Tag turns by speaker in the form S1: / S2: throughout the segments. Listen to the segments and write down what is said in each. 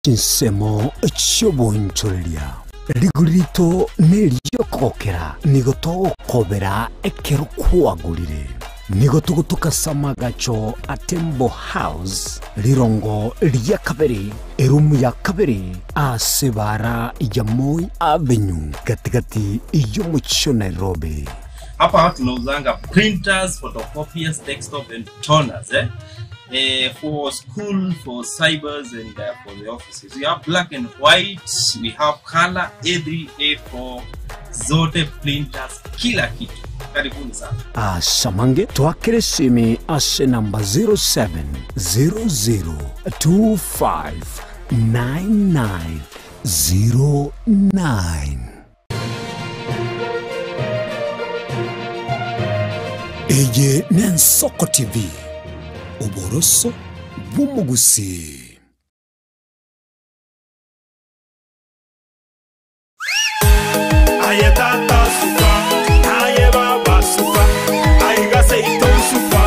S1: Chinsemo chi'oboonchoreria. Rigori rito neri'okogokera, nigo togokobera ekero kwagorire. Nigo togotoka ase amagacho a Tembo House, rirongo ria kabere, erumu ya kabere, ase ebaara ya Moi Avenue, gati-gati y'omochie o Nairobi.
S2: Hapa tunauzanga printers, photocopiers, desktop and toners eh? Eh, for school, for cybers and uh, for the offices. We have black and white, we have color A3, A4, zote printers, kila kitu. Karibuni sana.
S1: Asamange twakere esimi ase namba 0700259909. Eye n'Ensoko TV, oboroso bw'omogusii.
S3: Aye tata suka, aye baba suka, aiga seito suka.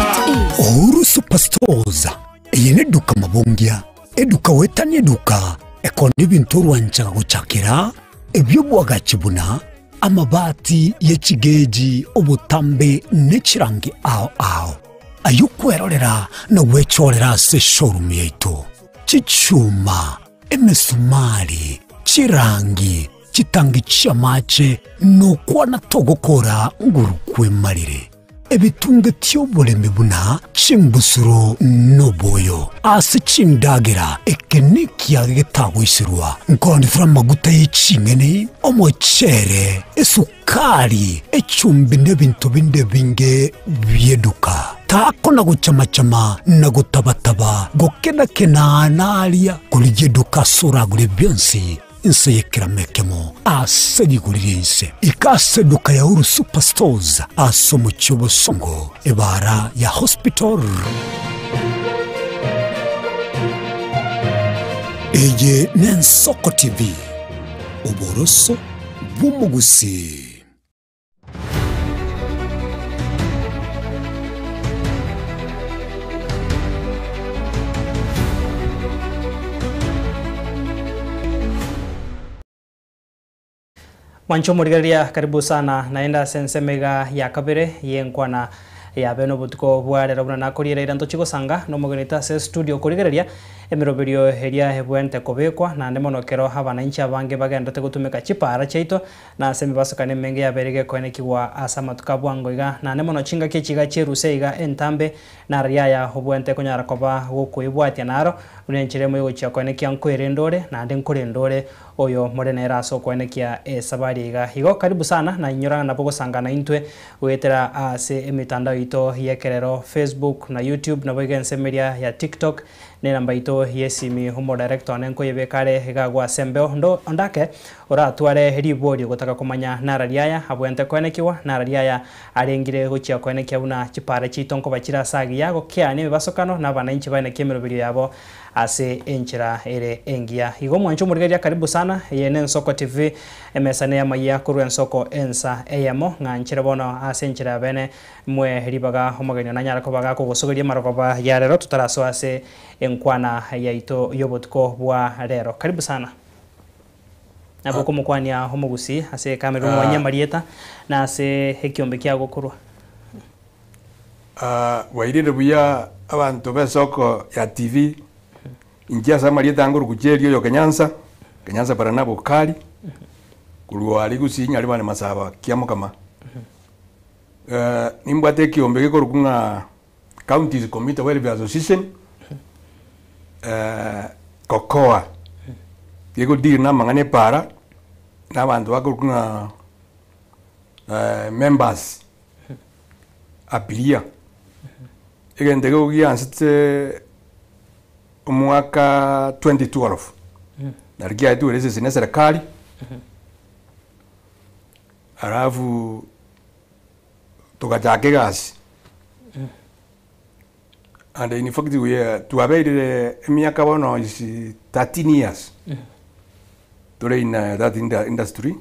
S1: Uhuru Superstores eye neduka mabongia, eduka goetania eduka ekona ebinto orwanchaga gochakera Ebi'obwagachi buna amabati ye chigeji, obotambe, ne chirangi ao ao, ay'okwerorera na gwechorera ase eshowroom yaito, chichuma, emesumari, chirangi, chitangi chi'amache, nokwana togokora nguru kwemarire. Ebitunge oboremi buna chimbusuro noboyo ase chindagera, eke nekiage getagoiserwa, nkoonefera amaguta ye ching'eni, omochere, esukari, echumbi na ebinto binde ebinge bi'eduka. Takona gochama-chama na gotaba-taba, gokena-kena naria, korigia eduka ase oragure bionsi. Inse y'ekerama ekemo ase rigori ri'ense. Ika ase eduka ya Uhuru Super Stores ase omochie o Bosongo, ebaara ya Hospital. Eye n'Ensoko TV, oboroso bw'omogusii.
S4: Mwanche omorigereria karibu sana naende ase ensemo iga ya kabere y'enkwana ya bene obotuko bwa rero buna nakoriera ira ntochi gosanga nomogenete ase estudio korigereria emeroberio eria ebwente kobekwa naende mono kero abananchi abange bagenderete gotumeka chipara chiaito Na ase emebasokano emenge yabeire gekoenekigwa ase amatuko a bwango iga, naende mono chingaki echi iga chi'erusa iga entambe, naro riaya obwente konyara koba gokoibwatia naro, buna enchera emo y'ogochia koenekia nkoerenda ore, naende nkorenda ore oyo more nere ase okoenekia esabari iga. Igo karibu sana, na inyora ng'a nabo ogosangana intwe goetera ase emetandao yaito y'ekerero, Facebook na YouTube, naboigo ensemo eria ya TikTok, Nenamba yaito y'esimi omodirector one nkoyebeka are iga agwo ase embeo ndo onde ake oratware riborio gotaka komanya narari aya abwente koenekigwa narari aya arengire gochia koenekia buna chipara chiaito nkoba chire ase agiya gokeania emebasokano na abananchi baenekie emeroberio yabo ase enchera ere engiya. Igo omwancho omorigereria karibu sana eye nensoko TV emesa ney'amayia korwa ensoko ensa eyemo ng'a nchere bono ase enchera ya bene Mwe ribaga omogeni one anyare koba gakogosogeria amarogoba ya rero totarasoa ase enkwana yaito y'obotuko bwa rero. Karibu sana. Nabo okomokwania omogusii ase ekamera omomanye amarieta na ase ekiombe kiago korwa.
S5: Bwairire buya abanto b'esoko ya TV, inche ase amarieta ange korwa Kucheri oyo Kenyansa, Kenyansa Barnaba Okari, korwa aria Gusii Nyaribane Masaba Kiamokama. Nimbwate ekiombe gekorokwa ng'a Counties Commuter Welfare Association, COCOA, gego deal na amang'ana epara, na abanto bakorokwa ng'a members, abiria. Egento ekio giansete omwaka 2012, nari kiaetwe esese na eserekari. Alafu togachaka egasi and in fact we are twabeire emiaka bono is 13 years tore in that industry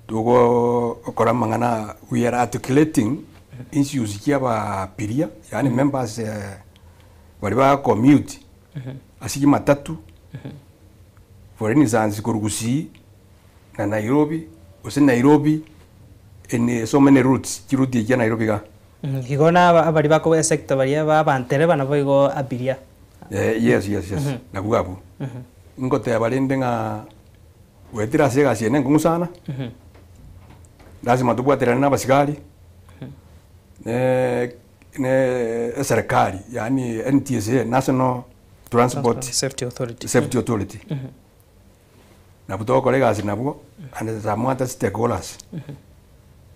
S5: togokora amang'ana we are articulating issues chia ababiria yaani members baria ba commute ase chimatatu. For instance, korwa Gusii na Nairobi, gose Nairobi in so many routes, chiroute echi chia Nairobi igaa.
S4: Igo na aba- abari bakoba esector baria ba abantereba nabo igo abiria.
S5: Eh, yes yes yes nabwo abwo. Ngoteba rende ng'a goetera ase egasi eye nenkong'u sana, lazima tobwaterane na abasigari, ne ne eserekari yaani NTSA, National Transport
S4: Safety Authority.
S5: Safety Authority. Nabwo togokora egasi nabwo and some other stakeholders.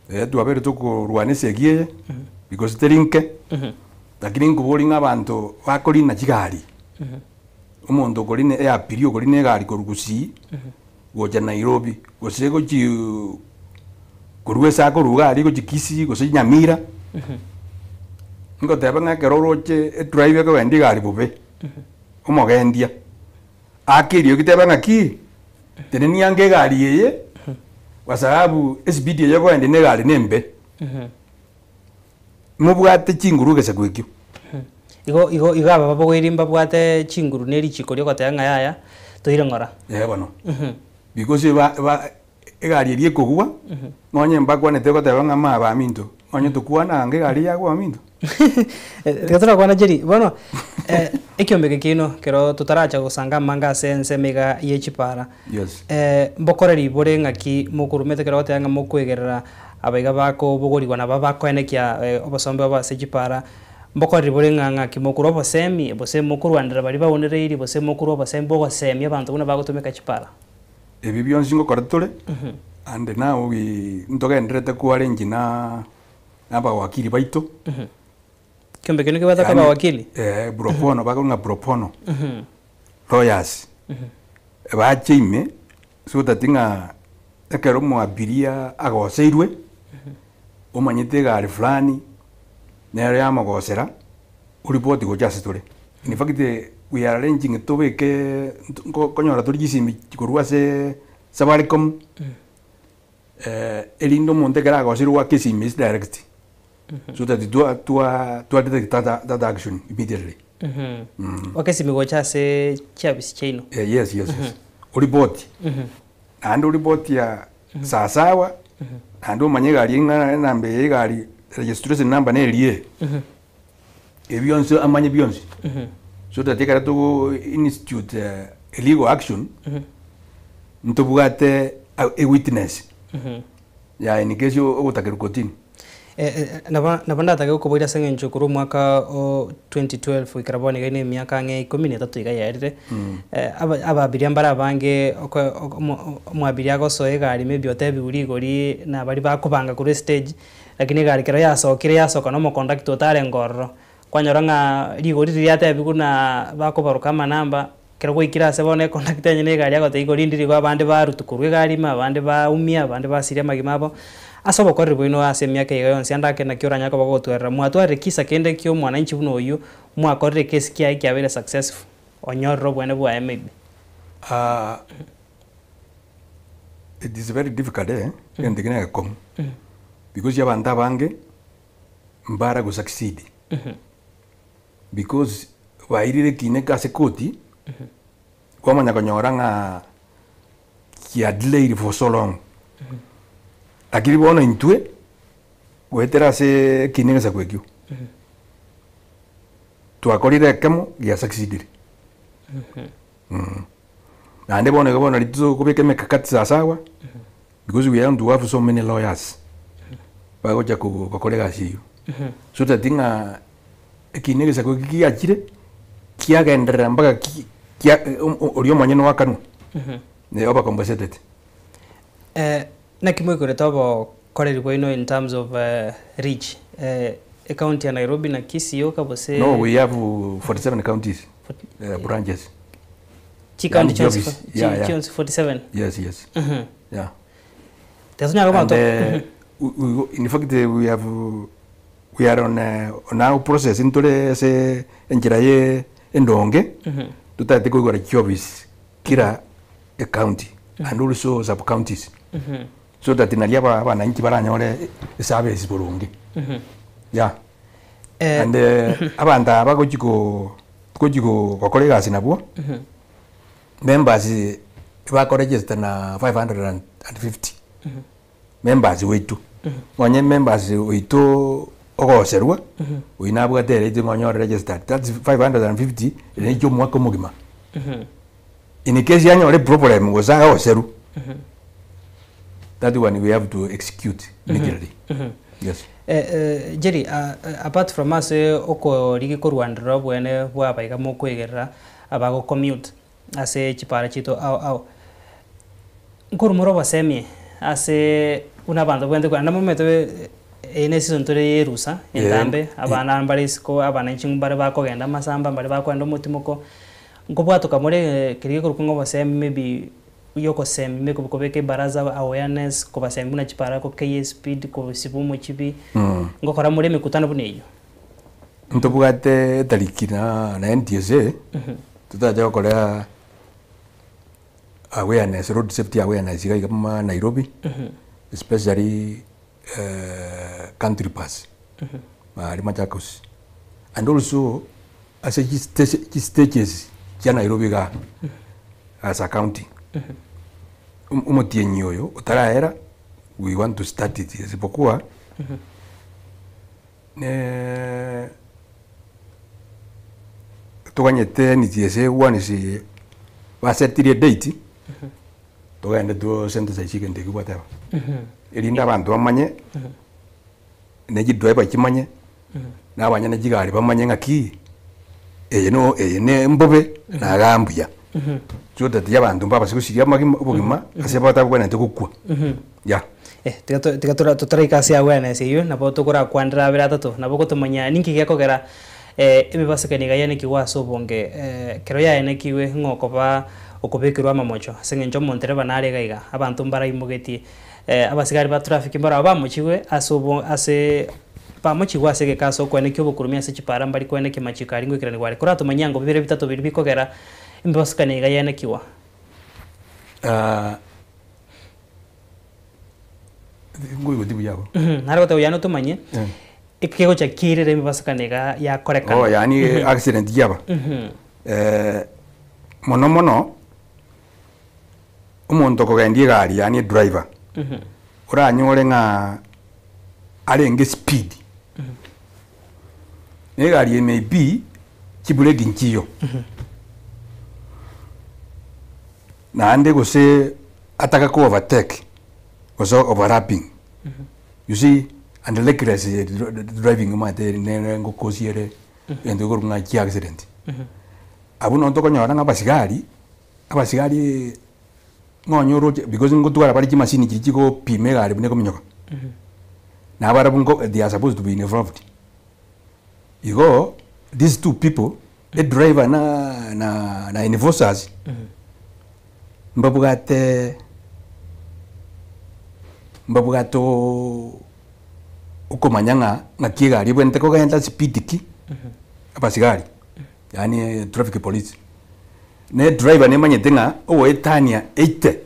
S5: Eh, twabeire tokorwana esegi eye because teri nke, lakini nkobori ng'a abanto bakorina chigari, omonto okorina eabiria okorina egari korwa Gusii gocha Nairobi, gose gochi korwa ase akorwa iga aria gochia Kisii gose Nyamira, ngoteba ng'a ekero oroche edriver ekogenda egari bobe, omogendia, ake eriogi teba ng'aki, tenenia ange egari eye, kwa sababu espeed eye okogendia na egari nembe. Mobwate chinguru egesaku ekio.
S4: Igo igo igo aba babogoiri mbabwate chinguru na erichiko riogoteba ng'a yaya, toire ng'ora.
S5: Eh bono. Because eba eba egari eria ekogwa, nonye mbakwanete goteba ng'a ma baminto, nonye tokwana ange egari yagwa baminto.
S4: Tiga torakwana Jerry, bono ekiombe eke kiaino kero totaracha gosanga amanga ase ensemo iga ye chipara,
S5: Yes.
S4: mbokore ribore ng'aki mokorumete ekero ogoteba ng'a mokoegerera abaiga bakobogorigwa nabo bakoenekia obosombe obo ase chipara, mbokore ribore ng'a ng'aki mokorwa obosemi, gose mokorwanera baria baonereirie, gose mokorwa obosemi bogosemia abanto buna bagotumeka chipara?
S5: Ebi bionsi ngokora tore, and now we ntogendererete koarrange na abawakili baito.
S4: Ekiombe ekio nigo kebwate abawakili?
S5: Eh, pro bono, bakore ng'a pro bono, lawyers, bache ime, so that ng'a ekero omoabiria agoseirwe, omanyete egari fulani, nero yamogosera, oripoti gocha ase tore. In fact, we are arranging tobeke nko konyora tore chisimi korwa ase Safaricom, erinde omonto ekero agosirwe goaka esimi ase direct, so that twa twa twa detect that that action immediately.
S4: Goaka esimi gocha ase chiafisi chiaino.
S5: Eh, yes yes yes. Oripoti. Naende oripotia sawasawa, naende omanye egari ng'a enamba eye egari registration number neri eye. Ebi bionsi amanye bionsi. So that ekero togo institute a legal action, ntobwate a witness ya in case ogotakerwa kotini.
S4: Nabo nabo ndatake gokoboria ase eng'encho korwa omwaka o 2012 goikera bono iga na emiaka ang'e ikomi na etato iga yaerire, aba ababiria mbare abange oko omo omoabiria agosoa egari maybe otebiwu rigori na baria bakobanga korwa estage, Lakini egari ekero yasokire yasoka na omokondakta otarenge ororo, kwanyora ng'a rigori riria atebiwu buna bakobaroka amanamba, ekero gwaikire ase bono ekondakta enyene egari agotebia igori ndiri igo abande barutwa korwa egari ime, abande baumia, abande basiria amagima abo. Ase obokoreri bwaino ase emiaka iga yonsi ande ake naki oranyare koba gogotwerera, mwatwarire kisa kende kia omwananchi buna oyio, mwakorire ekesi kiaye kiabeire successful, onyorire obwene bwaye maybe.
S5: It is very difficult eh, egento ekio negekong'u because abanto abange mbara go succeed because bairire ekina eke ase koti, kwamanya konyora ng'a kia delayed for so long. Lakini bono intwe, goetera ase ekina egesaku ekio, twakorire ekemo gia succeedire. Naende bono iga bono riria tokobeka emekakati sawasawa, because we want to have so many lawyers, bagocha ko gokora egasi eywo. So that ng'a ekina egesaku eki kiachire, kiagenderera mpaka ki kia oria omonyene oakanwa, oba compensated.
S4: Naki moikorete obokoreri bwaino in terms of reach, ecounty ya Nairobi na Kisii yoka gose?
S5: No, we have 47 counties, branches.
S4: Chicounty
S5: Yani
S4: chionsi
S5: office. Yeah, yeah.
S4: chionsi 47?
S5: Yes, yes. Yeah.
S4: Tiga tonyare
S5: And
S4: koba
S5: we, in fact we have we are on our process ntore ase enchera ye endonge totagete koigora chioffice kira ecounty and also sub counties so that nari aba abananchi baranyore eservice boronge yeah. And abanto aba gochi ko gochi gokora egasi nabwo. Members bakoregister na 550 members goitwa. Nonye members oito ogoserwa, oyio nabwate erate ng'a onyore registered, that's 550 ere nechi omwaka omogima. In case anyore problem gose agoserwa, that one we have to execute immediately. Yes.
S4: Eh, eh, Jerry, ah, eh, apart from ase okorigi korwanderera obwene bwa abaiga mokoigerera abago commute ase chipara chiaito ao ao, nkorumora obosemie ase buna abanto babwenerete naende momanyete eye ne season tore ya erusa entambe, abana mbare isiko, abananchi mbare bakogenda amasamba, mbare bakogenda omotimoko, nkobwatoka more keria gekorokwa ng'a obosemi maybe yogosemia maybe kobeka ebaraza awareness, kobasemia buna chipara gokeyia espeed, kosiba omochibi, ngokora more emekutano buna eyio.
S5: Ntobwate etariki na na NTSA, totache gokora awareness, road safety awareness iga iga ma Nairobi, especially country bus, aria Machakos. And also, ase chisteshe chistages chia Nairobi igaa, as a county, omotienyi oyo otarahera, we want to start it isipokuwa, ne toganyete NTSA once basetirie edate, togende to synthesize egento ekio gwateba. Erinde abanto bamanye, ne chidriver chimanye, na abanyene chigari bamanye ng'aki, eye no eye ne mbobe na igaa mbuya. So that abanto mbabase gosiria amagima obogima ase batabwenerete gokwa, yeah.
S4: Eh, tiga to tiga tora totaraika ase awareness eywo, nabo tokorakwanera abere atato, nabo ogotomanya ninki gekogera emebasokani iga yaenekigwe ase obonge ekero yaenekigwe ng'a okoba okobekerwa amamocho ase eng'encho omontereba nare iga iga, abanto mbaraimogetie abasigari ba traffic mbarabwo bamochigwe ase obo ase bamochigwe ase egeka ase okoenekia obokurumi ase chipara mbari koenekia amachiko aria ngoikeranigwa are. Koratomanyie ango bibere bitato biria bikogera emebasokani iga yaenekigwa.
S5: Ngoigoti buya abwo.
S4: Nare goteba yaani otomanye, eki kegocha kirire emebasokano iga yakorekana.
S5: Oh yaani accident yaba. Mono mono, omonto okogendia egari yaani edriver, oranyore ng'a arenge speed, na egari eye may be chibreki nchiyo, naende gose ataka ko overtake gose overlapping you see and reckless driving omanyete nere ngokosi ere egento gekorokwa ng'a chiaccident. Abwo nabo tokonyora ng'a abasigari, abasigari nonye oroche because ngotwara bare chimashini chiria chigopima egari buna ekominyoka, nabarabwo nko they are supposed to be involved. Igo these two people, edriver na na na enforcers, mbabwate mbabwate oo okomanya ng'a ng'aki egari ebwenerete kogenda speed ki, abasigari yaani traffic police. Na edriver nemanyete ng'a ogoetania 80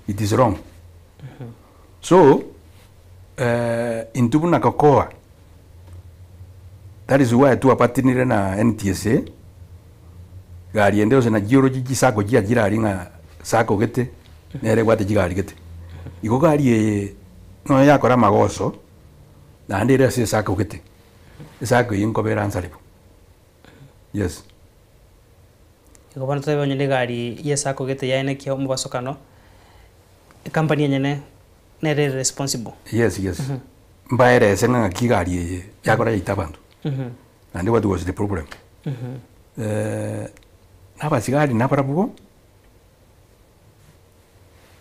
S5: it is wrong. So intwe buna kokoa That is why twapatinire na NTSA, gari ende yonsi nachi oroche chisacco chia chirari ng'a sacco gete, nere ebwate chigari gete. Igo gari eye nonya yakora amagoso, naende ere ase esacco gete, esacco eywo nkoba ere answerable, yes.
S4: Igo bono tobe onye na egari ya esacco gete yaenekia omobasokano, ecompany enyene nere ere responsible.
S5: Yes yes, mbaerese ng'a ng'aki egari eye yakora yaita abanto, naende what was the problem? Na abasigari nabarabwo,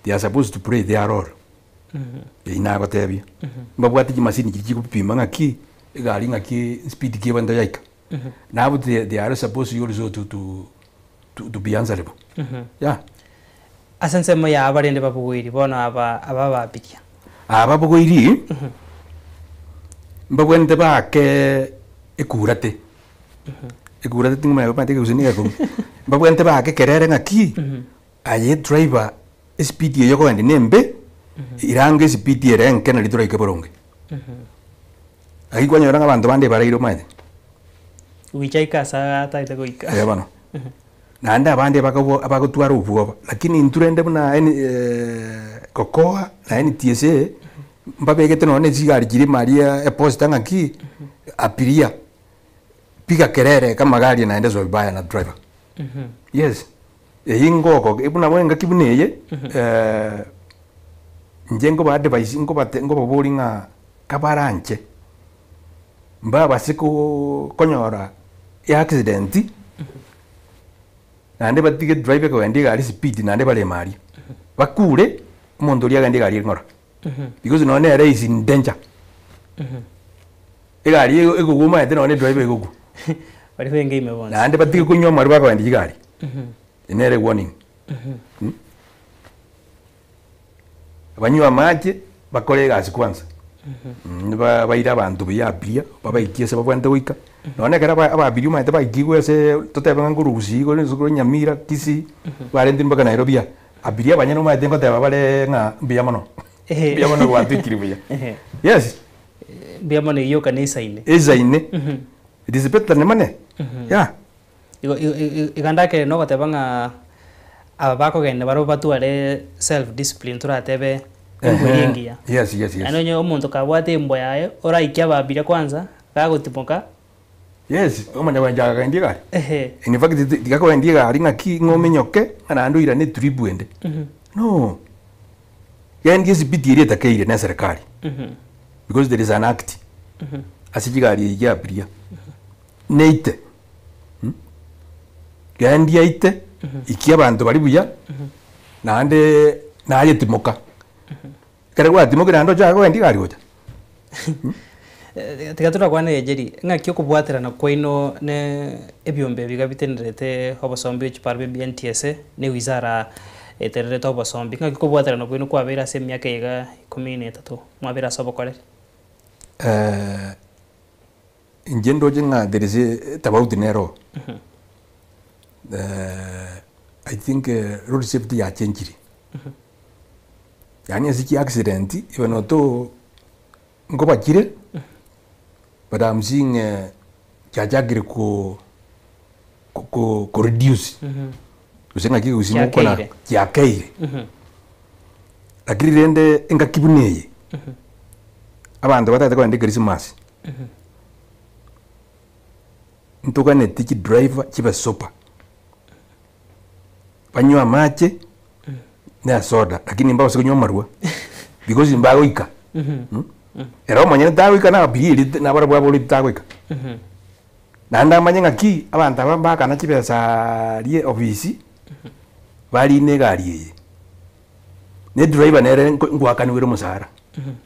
S5: they are supposed to play their role, eyio nagotebia, mbabwate chimasini chiria chigopima ng'aki, egari ng'aki speed ki ebwenerete yaika, nabo they they are supposed also to to to be answerable, yeah.
S4: Ase ensemo ya abarende babogoiri bono aba aba ababiria.
S5: Aba babogoiri mbabwenerete baake ekurate, ekurate tingomanya bamanyete ekegusii nigo ekong'u, mbabwenerete baake ekerere ng'aki, aye edriver espeed eye okogendia na embe, iranga espeed ere enke nario toraike boronge. Lakini kwanyora ng'a abanto bande ebaraire omanyete.
S4: Goika aike ase atagete goika.
S5: Eeh bono. Naende abande bakobo abagotwara obwoba, lakini intwe rende buna N kokoa na NTSA, mbabegete nonye na chigari chiria ime aria eposta ng'aki, abiria, piga kelele kama gari inaendeshwa vibaya na driver. Yes, eywo ngoko buna bono engaki buna eye, inche nkoba advise nkobate nkobaboria ng'a kabaranche, mbabase koo konyora eaccident, naende batige driver ekogenda egari speed naende bareme aria, bakure, omonto oria agende egari ng'ora, because nonye nere is in danger. Egari ego ekogwa omanyete nonye edriver egokwa.
S4: Baria benge ime bonsi.
S5: Naende batige konywa amarwa bakogendia chigari, eye nere ewarning. Banywe amache, bakore egasi kwanza, ba baire abanto buya abiria, babaikie ase babwenerete goika, nonye ekero aba ababiria omanyete baikigwe ase totebe ng'a nkorwa gusii kore ase korwa nyamira, kisii, barentire mpaka nairobi aa, abiria abanyene omanyete ngoteba bare ng'a mbuya mono, mbuya mono gwatwikire buya, yes.
S4: Mbuya mono eyio kanisa-ine.
S5: Eisaine, it is better than money, yeah.
S4: Igo igo igo iga ndakere nogoteba ng'a aba bakogenda barobwo batware self discipline toratebe embwa eria engiya.
S5: Yes, yes, yes.
S4: Yaani onye omonto kabwate embwa yaye, oraikie ababiria kwanza, gagotimoka.
S5: Yes, omanye koenchaka akagendia egari.
S4: Ehe.
S5: In fact ti tiga koendia egari ng'aki ng'a ominyoke, ng'a naende oirane etrip ende. No, gendia esipidi eria etakeire na eserekari, because there is an act, ase chigari echi chia abiria, neite. Gendia aite, ikia abanto baria buya, naende naye timoka. Ekero gwatimokire naende ochake kogendia egari gocha.
S4: Tiga torakwane Jerry, ng'aki okobwaterana kwaino ne ebiombe ebi iga bitenerete obosombi bwe chipara bia NTSA ne ewizara etenerete obosombi, ng'aki okobwaterana kwaino kwabeire ase emiaka eye iga ikomi na etato mwabeire ase obokoreri?
S5: Inche ndoche ng'a there is a tofauti nere oo. I think road safety yachenchire. Yaani ase chiaccident even although nkobachire but am seeing chiachakire ko ko ko reduce gose ng'aki gose mokona
S4: Chiakeire.
S5: chiakeire. Lakini rende engaki buna eye, abanto batagete kogenda ekerisimasi, ntoganeti chidriver chibe sober, banywe amache na esoda lakini mbabase konywa amarwa because mbagoika Ere omonyene tagoika na abiria eria nabarabwo aboreti tagoika. Naende amanye ng'aki abanto aba mbakana chibesa aria ofisi, barine egari eye, na edriver nere nko ngoakaniwa ere omosara.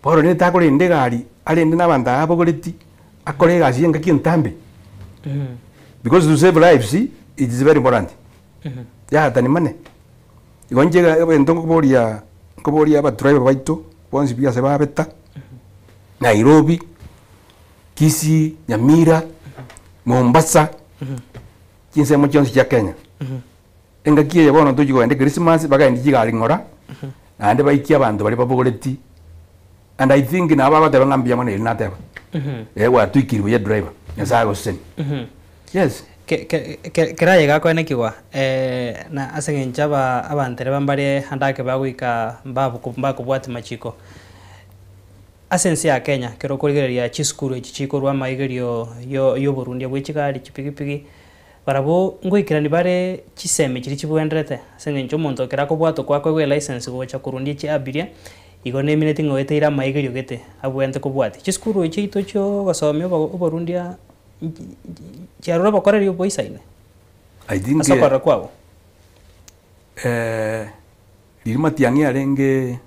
S5: Bono rende takorenda egari, arende na abanto aba abogoreti, akore egasi ya engaki entambe, because to save lives it is very important, yatani money. Igo inche iga egento nkoboria nkoboria abadriver baito bonsi pi ase babeta, Nairobi, Kisii, Nyamira, Mombasa, chinsemo chionsi chia Kenya. Engaki eye bono tochi kogenda echristmas, bagende chigari ng'ora, naende baikie abanto baria babogoreti, and I think nabo bagoteba ng'a mbuya mono eri nateba. Eh gwatwikiri buya driver, Nyasaye agosesenie. Yes.
S4: Ke- ke- ke- kera aye gakoenekigwa na ase eng'encho aba abantereba mbare ande ake bagoika mbabuku mbakobwatia machiko. Ase ense ya Kenya, ekero okorigereria chisukuru echi chikorwa amaigerio yo yoborundia bwe chigari, chipigipigi, barabwo ngoikerani bare chisemi chiria chibwenderete ase eng'encho omonto ekero akobwatwa kwakoegwa elicense gocha korundia chiabiria, igo nemineti ng'a oeteire amaigerio gete abwenerete kobwatia. Chisukuru echi chiaito chiogosomia obo oborundia chiarora obokoreri oboisaine
S5: I think
S4: ase okorora kwabo.
S5: Riria Matiang'i arenge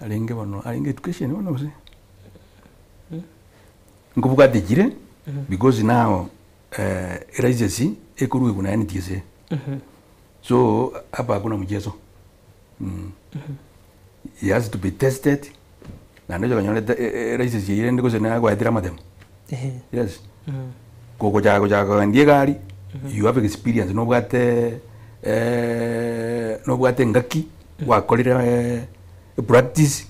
S5: arenge bono arenge education bono gose nkobwate chire because now elicense ekoruegwa na NTSA so hapa hakuna mchezo he has to be tested naende oche konyora elicense eywo rende gose nagoetire amatemo yes kogochaka gochaka kogendia egari you have experience nobwate nobwate engaki gwakorire epractice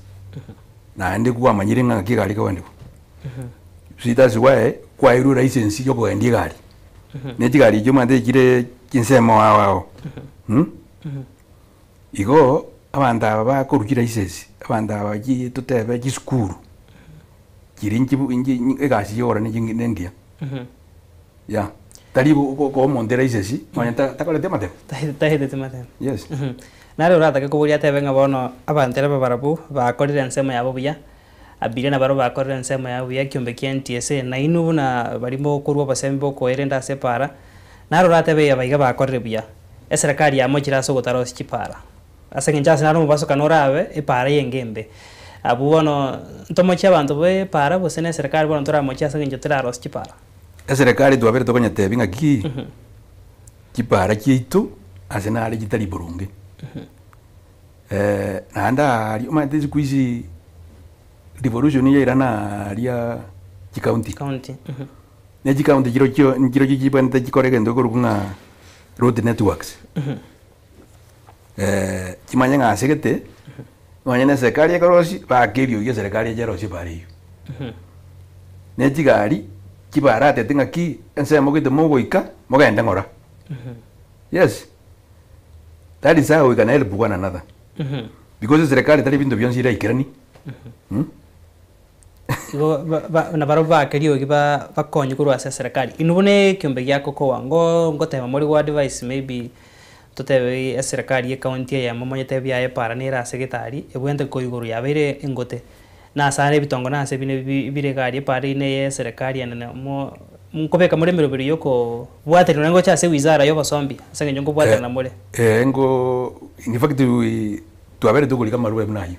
S5: naende kwamanyire ng'a ng'aki egari ekogendigwa. So that's why kwaeirwe license ya okogendia egari. Ne chigari echio omanyete chire chinsemo ao ao Igo, abanto aba bakorwa chilicense, abanto aba chi totebe chisukuru, chiria nchibu nchi egasi ya ogokora ne engiya. Yeah, tari go- go- koa omonto elicense nonye ta- takoreti amatemo.
S4: Taeteti matemo.
S5: Yes.
S4: Nare oratake koboria atebe ng'a bono abanto ere barabwo bakorire ensemo yabo buya, abiria nabarabwo bakorire ensemo yabo buya ekiombe kia NTSA, nainwe buna baria mokorwa obosemi bokoerenda ase epaara, naro oratebe aba iga bakorire buya, eserekari yamochire ase ogotarosia chipaara. Ase eng'encho ase naro omobasokano orabe, epaara eyenge embe. Abwo bono ntomochie abanto ba epaara gose na eserekari bono toramochie ase eng'encho terarosia chipaara.
S5: Eserekari twabere tokonyetebia ng'aki, chipaara chiaito ase nare chitari boronge. Naende aaria omanyete siku hizi revolution yairana aaria chikaunti.
S4: County.
S5: Ne chikaunti chirochio nchirochio chibwenerete chikore egento gekorokwa ng'a road networks. Chimanye ng'a ase gete, nonye na eserikari ekorosia, baake eriogi eserikari eche erosie ebara eywo. Ne chigari, chibaratete ng'aki, ensemo gete mogoika, mogende ng'ora. Yes, that is how we can help one another. Because eserikari tari ebinto bionsi eraikeranie.
S4: Igo ba- ba nabarabwo baake riogi ba bakonywe korwa ase eserekari. Inwe buna ekiombe gia kokoa, ngo ngoteba more go advise maybe totebe eserekari ye county eyemo monyete ebiaye para nere ase getari, ebwenerete koigorwa yabeire engote. Na ase are ebitongo na ase bine bi bire iga aria epara eyio neye eserekari enene mo nkobeka more emeroberi ya okobwaterana nonye ngocha ase ewizara ya obosombi ase eng'encho nkobwaterana more.
S5: Eh, ngo in fact we twabere tokorika amarube buna ayio.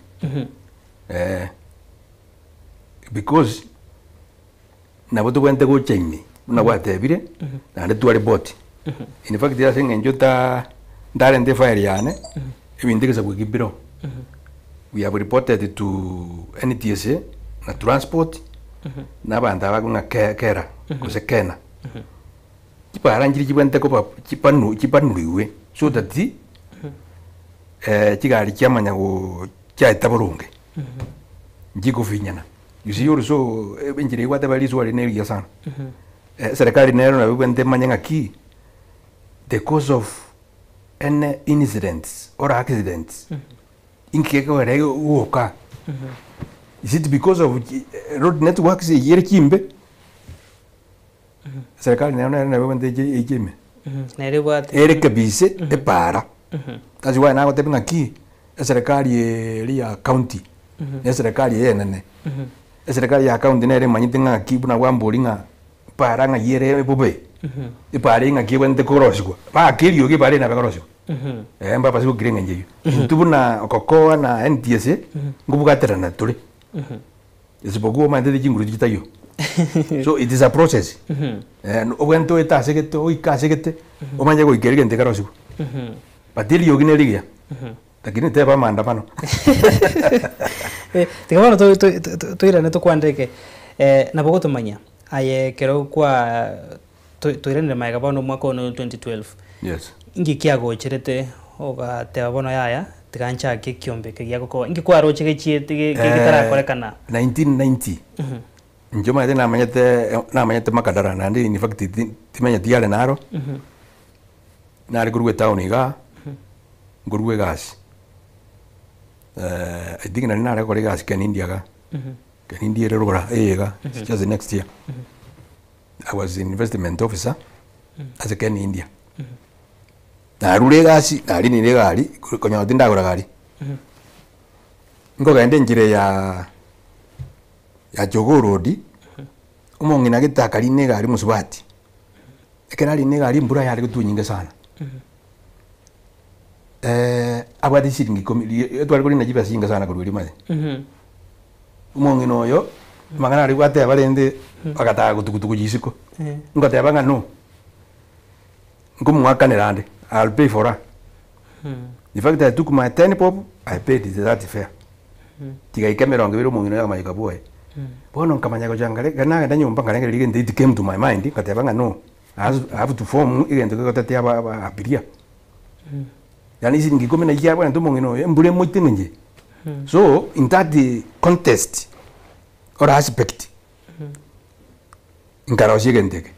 S5: Eh, because nabo tobwenerete gocha ime buna gwatebire naende tware boti. In fact ase eng'encho ta ntarente efile yane, ebinto egesaku eki mbireo. We have reported to NTSA na transport na abanto aba ng'a ke kera gose kena. Chipara nchiria chibwenerete koba chipanu chipanuriwe so that chigari chiamanya go chiaeta boronge, nchikofinyana. You see also enchera eywo gwateba risuwa riria nerigiya sana. Eserekari nero nabo ebwenerete emanye ng'aki the cause of any incidents or accidents inki gekogera goka. Is it because of road networks eywo ere chimbe? Eserekari nero nere nabo ebwenerete eche eche ime.
S4: Nere ebwate.
S5: Ere kabisa epaara. That's why nagotebia ng'aki, eserekari eria ya county, na eserekari eye enene, eserekari ya county nere emanyete ng'aki buna gwamboria ng'a epaara ng'ai ere bobe, epaara eye ng'aki ebwenerete korosiwa, baake eriogi epaara eye nabo ekorosiwa. Eh, mbabase gokira eng'encho eywo. Intwe buna okokoa na NTSA, nkobwaterana tore. Isipokuwa omanyete chinguru chitaiyo. So it is a process. Eh, obwenerete oete ase gete, oike ase gete, omanye goika erio egento ekerosiwe. But eriogi nerigiya, lakini teba maandamano.
S4: Eh, tiga bono to- to- to- to- toirane tokwanere eh, nabo ogotomanyia aye ekero kwa to- toiranire magega bono omwaka ono 2012
S5: Yes.
S4: inki kiagocherete ogateba bono yaya tiga nchake ekiombe eke giagokoa inki kwaroche gechiete ge- ge- getarakorekana
S5: 1990 inche omanyete namanyete namanyete Makadara naende in fact ti- timanyeti are naro. Nare korwa etown igaa, nkorwa egasi, I think nari nare gokora egasi Kenindi igaa, Kenindi ere rogoro eye iga, just next year. I was investment officer ase Kenindia. Narure egasi, narinire egari, konyora tindagora gari. Nkogenda enchera ya ya Jogoo Road, omong'ina gete akarina egari omosubati. Ekero arenge egari embura yare gotwa enyinge sana, abwate chisiringi ikomi ri tware korina chibesa chinke sana korwa erio omanyete. Omong'ina oyo, amang'ana aria gwateba rende, agataka gotugutugu chisiko, ngoteba ng'a no, nkomoakanera ande, I'll pay for her. In fact I took my ten bob, I paid that fare. Chigaika emerongo ebere omong'ina oyo akamanya goika bwoye. Bono nkamanya gocha nkare ekero nagenda nyomba nkarengereria egento it came to my mind, ngateba ng'a no, I has I have to form egento kegotetea aba aba abiria. Yaani siringi ikomi na chiabwenerete omong'ina oyo embura emoite ng'a inche. So, in that contest or aspect, nkarosia egento eke.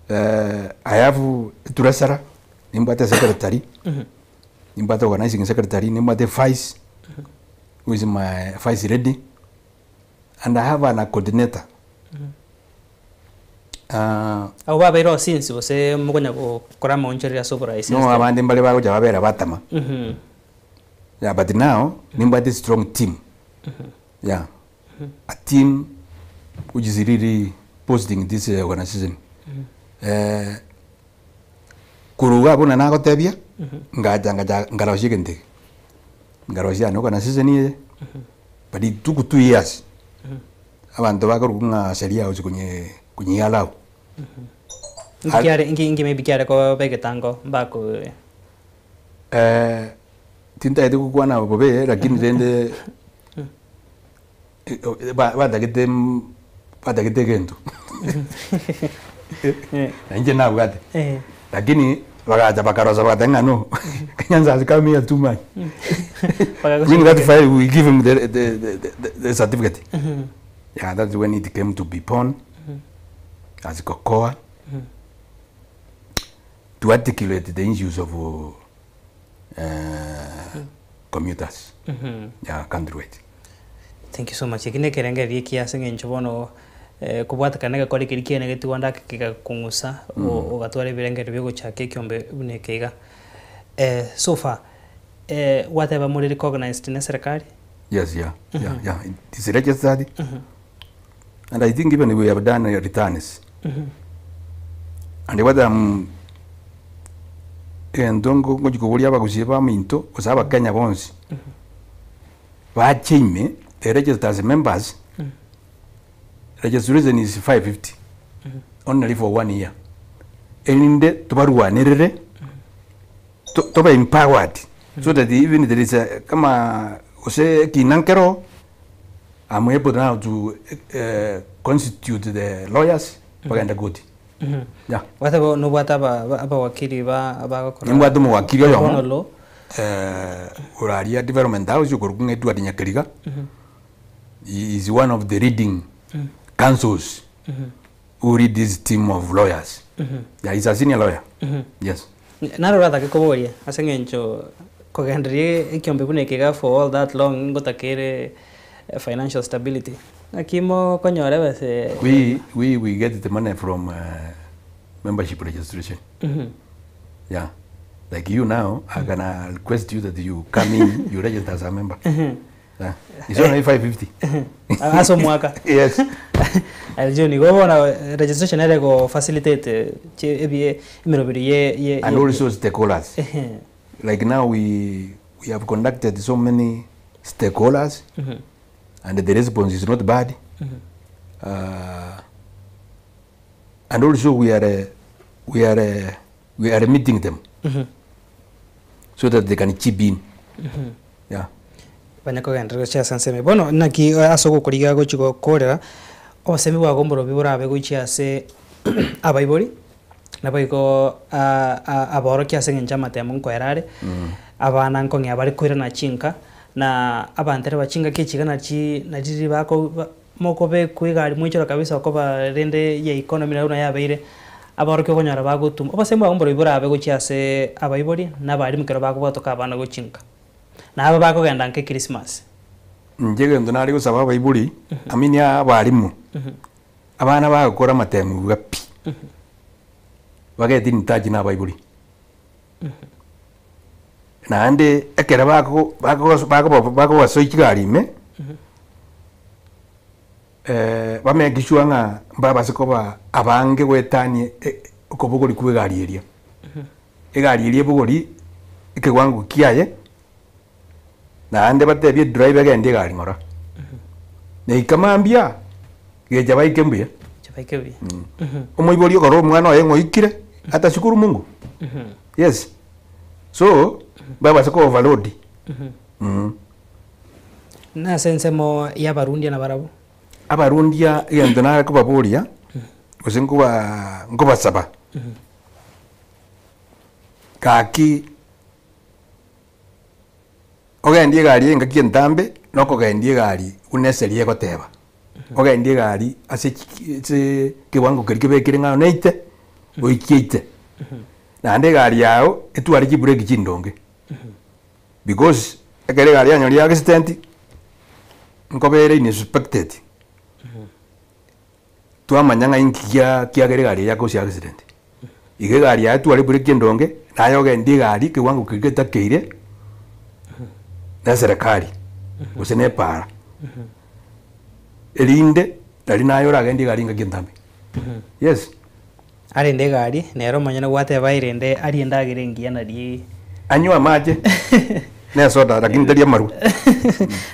S5: I have a treasurer, nimbwate secretary, nimbwate organizing secretary, nimbwate vice, who is my vice lady, and I have an a coordinator. Ah,
S4: Abo babeire oo since gose mokonya gokora amaonchoreria ase oborai since
S5: no
S4: then?
S5: abande mbare bagocha babera batama. Yeah, but now nimbwate strong team. Yeah. A team which is really boosting this organization. Eh, koruga buna nagotebia, ngacha ngacha ngarosia egento eke. Ngarosia an organization eye, but it took 2 years. Abanto bakorokwa ng'a sheria house konye konyiallow.
S4: Inki kiare inki inki maybe kiare koba egetango mbako
S5: Eh, tintagete gokwana bobe lakini rende batagete batagete egento na inche nabwate lakini bagacha bakarosa bagateba ng'a no Kenyansa has come here too much. Bring that file, we give him the certificate. Yeah, that's when it came to be born as COCOA to articulate the issues of commuters, yeah, countrywide.
S4: Thank you so much. Eki nekerengereria ekiya ase eng'encho bono kobwatekana egekora ekeri kiane getigwa ndake kegakong'usa ogatwara ebirengererio bia ogochaka ekiombe buna eke iga. So far, gwateba more recognized na eserekari?
S5: Yes, yeah. It is registered. And I think even we have done returns. And what I'm egento ngochi koboria abagusia baminto gose abakenya bonsi bache ime they register as members. Registration is 550 only for one year, erinde tobarwanerere tobe empowered so that even there is a kama gose ekina nkero, I'm able now to constitute the lawyers bagenda koti. Yeah.
S4: Gwateba nobwate abawakili bagokora
S5: Nimbwate omowakili oyomo.
S4: Bono law.
S5: Oraria development house okorokwa ng'a Edward Nyakeriga. He is one of the leading counsels who lead this team of lawyers. Yeah, he's a senior lawyer. Yes.
S4: Naro oratake koboria ase eng'encho kogenderia ekiombe buna eke iga for all that long ngotakere financial stability naki mokonyora ebese?
S5: We get the money from membership registration. Yeah. Like you now, I can request you that you come in, you register as a member. Yeah. It's only 550.
S4: Ase omwaka?
S5: Yes.
S4: Aljo nigo bono registration ere go facilitate ebie emeroberi ye
S5: And also stakeholders. Like now we have conducted so many stakeholders and the response is not bad. And also we are meeting them so that they can chip in. Yeah.
S4: Banya kogenderera gochia ase ensemo bono naki ase ogokoriga gochi gokorera obosemi bwago mborobi borabe gochia ase abaibori nabo igo aborokia ase eng'encho amatemo nkoera are abana nkong'ea bare koirana chinka na abanto bachingaki echiga nachi nariri bako mokobekwa egari mwichora kabisa okoba rende ya economy nayo buna yabeire aborokia okonyora bagotuma obosemi bwago mborobi borabe gochia ase abaibori na abarimu ekero bakobwatoka abana gochinka nabo bakogenda nke Christmas.
S5: Inche egento nare gosaba abaibori, I mean abarimu, abana bagokora amatemu buga pi bagete in touch na abaibori naende ekero bakobasoa chigari ime bamake sure ng'a mbabase koba abange goetania okobogori kwa egari eria. Egari eria ebogori ekewango kiaye naende batebie driver egende egari ng'ora. Neika mambia gecha baike mbuya.
S4: Chibaike buya.
S5: Omoibori okora omwana oye ng'oikire atashukuru Mungu. Yes. So babase ko overload.
S4: Nase ensemo ya abarundia na barabwo?
S5: Abarundia egento nare kobaboria gose nkoba nkobasaba gaki ogendie egari engaki entambe nokogendia egari buna eseri egoteba ogendie egari ase ase kiwango keria kebekire ng'a neite Oikiaite. Naende egari yago etware chibreki chindonge. Because ekero egari yanyorire accident, nkoba ere inspected. Twamanya ng'a inki kia kiagera egari eye yakosia accident. Iga egari yaye etware ebreki endonge, naye ogende egari ekewango keria getakeire na eserekari gose na epaara. Erinde nari naye oragende egari engaki entambe. Yes.
S4: Arende egari, nere omonyene gwateba airende arie endagera engiya nari.
S5: Anywe amache na esoda lakini tari amarwa.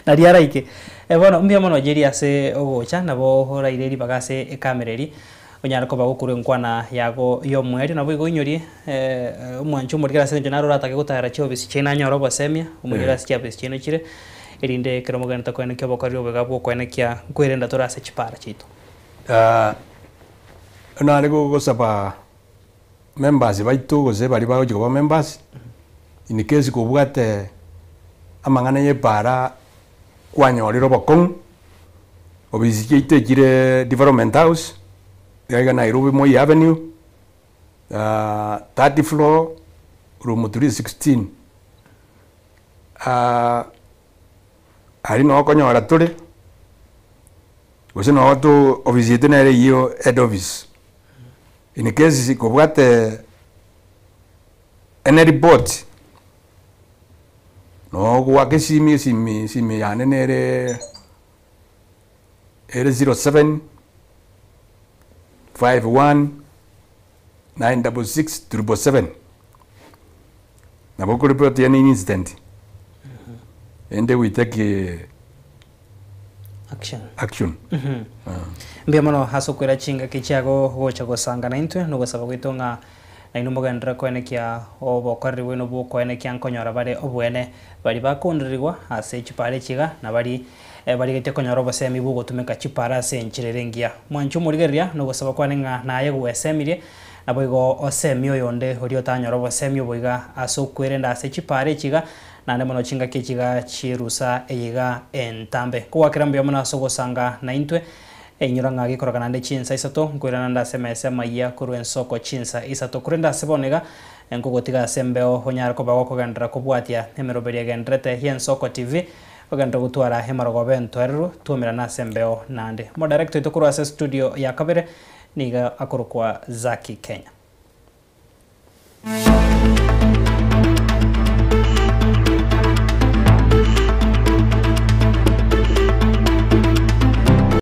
S4: Nari araike. Eh, bono mbuya mono Jerry ase ogocha, nabo oraire ribaga ase ekamera eria, onyare koba gokorwa enkwana yago ya omoerio, nabo igo oinyorie omwanchi omorikere ase eng'encho naro oratake gotara chiofisi chiaino anyore obosemia, omoinyore ase chiofisi chiaino chire, erinde ekero mogenderete koenekia obokoreri oboiga bwa okoenekia nkwerenda tore ase chipara chiaito.
S5: Nare gosaba members baito gose baria bagochia koba members, in case kobwate amang'ana ya epara kwanyorire obokong'u, ofisi chiaito echire Development House, iga iga Nairobi Moi Avenue, third floor, room 316. Aria noo okonyora tore, gose noo to ofisi yaito nere eyio head office. In case kobwate any report, noo ogoaka esimi esimi esimi yane nere ere 07 51 966 777. Nabo okoreport any incident, ende we take
S4: Action.
S5: action.
S4: Mbuya mono ase okoira chingaki chiago gocha gosanga naintwe, na ogosaba gwaito ng'a nainwe mogenderere koenekia obokoreri bwaino bwa okoenekia nkonyora bare oboene baria bakoondererigwa ase chipara echi iga, na baria barigetie konyora obosemi bwa ogotumeka chipara ase enchera ere engiya. Mwanche omorigereria, na ogosaba kwane ng'a naye gwesemirie, naboigo osemie oyonde oria otanyora obosemi obo iga ase okwerenda ase chipara echi iga, naende mono chingaki echi iga chierusa eye iga entambe. Kogwakera mbuya mono ase ogosanga naintwe, Inyora ng'a gekoreka naende chinsa isato, nkoirana nde ase emesa amayia korwa ensoko chinsa isato. Korende ase bono iga, nkogotiga ase embeo onyare koba gokogenderera kobwatia emeroberio egendererete y'Ensoko TV, ogenderere gotwara emarogoba entoereru, twaumerane ase embeo naende. Omodirector oito korwa ase estudio ya kabere nigo akorokwa Zaki Kenya.